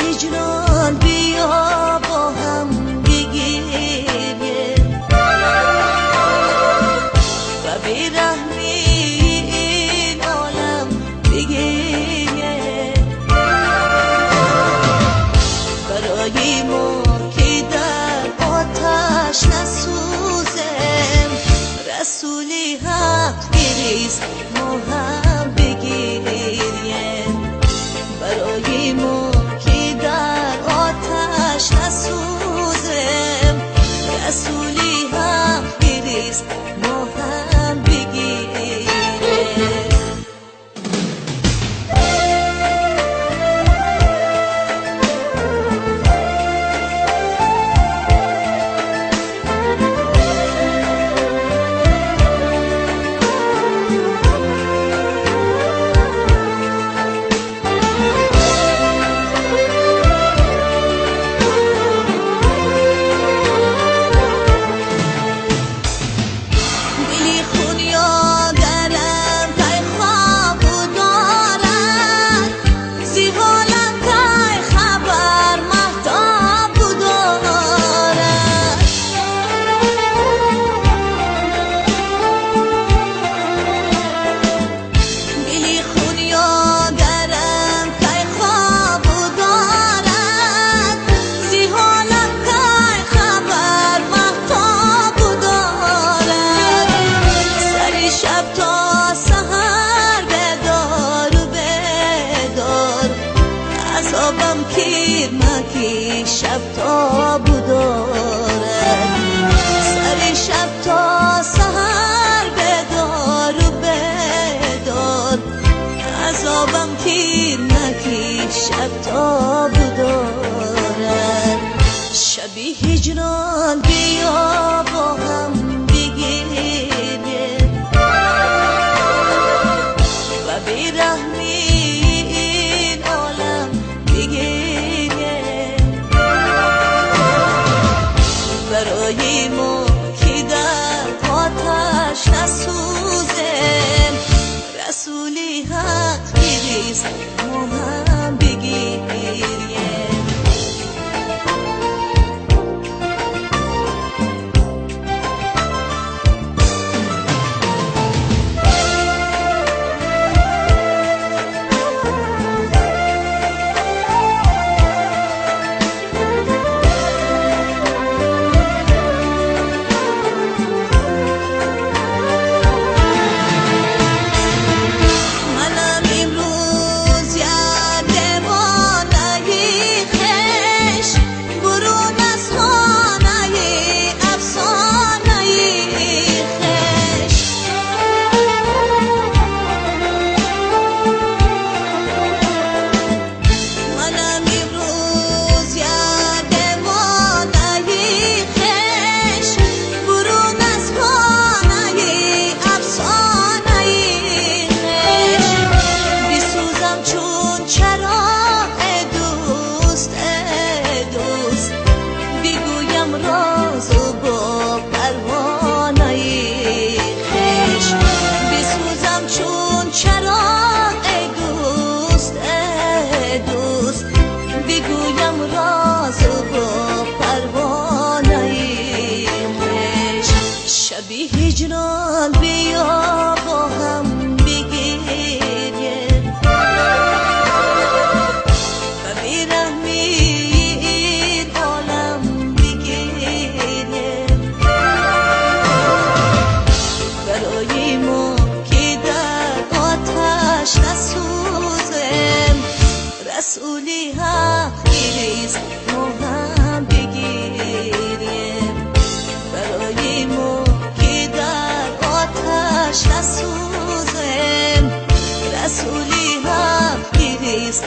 هجران بیا با هم بگیریم و بی‌رحمی این عالم بگیریم. برای ما که در آتش نسوزیم، رسولی حق گریز ما هم بگیریم. برای ما که در آتش نسوزیم، رسولی حق گریز ما هم بگیریم. عذابم کیر مکی شب تا بدارد، سر شب تا سحر بدار و بدار. عذابم کیر مکی شب تا بدارد. شبی هجران بیا با هم بگیریم و بی‌رحمی برای ما که در آتش نسوزیم، رسولی حق گریز ما هم بگیریم. بگویم راز با پروانه‌ای خویش. شبی هجران بیا با هم بگیریم و بی‌رحمی این عالم بگیریم. برای ما که در آتش نسوزیم، رسولی حق گریز ما هم بگیریم. برای ما که در آتش نسوزیم، رسولی حق گریز